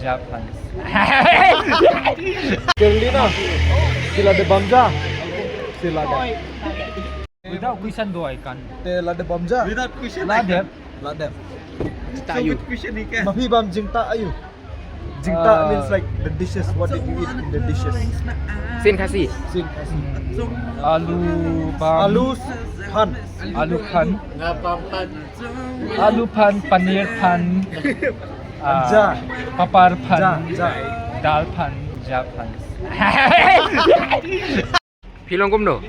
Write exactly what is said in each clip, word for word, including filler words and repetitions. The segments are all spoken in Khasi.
Japan. Carolina, si la dep bam ja? Si la dep. Without question though I can't. Te la dep bam ja? Without question, la dep. La dep. So with question he can. Ma phi bam jingtah aïu? Jingtah, uh, means like the dishes. What did you eat in the dishes? Siew Khasi. Siew Khasi. Alu bam. Alu phan. Alu phan. Alu phan, paneer phan. Ah, ja. Papad phan. Ja, ja. Dal phan, ja phan. Phi long kumno?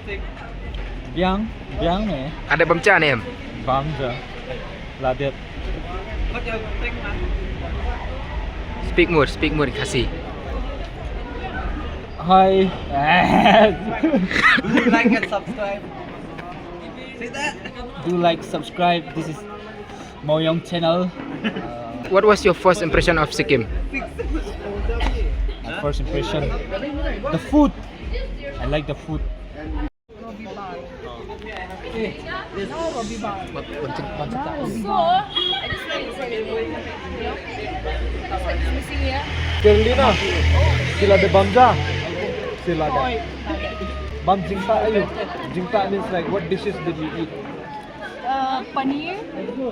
Biang, biang ne. Ka dep bam ja ne em? Bam ja. La dep. Speak more, speak more Khasi. Hi. Do like and subscribe. Say that. Do like, subscribe. This is Mawiong channel. What was your first impression of Sikkim? My first impression, the food. I like the food. So, I just wanted to say, you know, it's like it's missing here. Carolina, si la dep bam ja? Si la dep. Bam jingtah aïu? Jingtah means like, what dishes did you eat? Uh, paneer.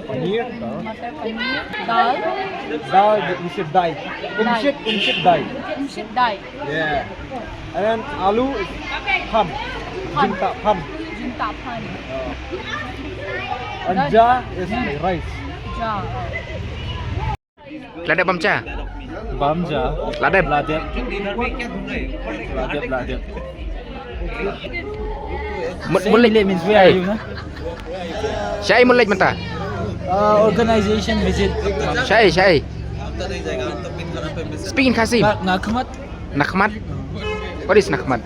Paneer, dal. Matar paneer. Dal. Dal, you said dai. Dai. Umshit, umshit dai. Umshit dai. Yeah. And then alu is phan. Phan. Jingtah phan. Jingtah phan. And ja is rice. Ja. La dep bam ja? Bam ja. La dep? La dep. La dep, la dep. Mut-, mut leit. Means where are you, na? Shaei mut leit mynta? Uh, organization visit. Shaei, shaei. Speak in Khasi. Nakhmat. Nakhmat? What is nakhmat?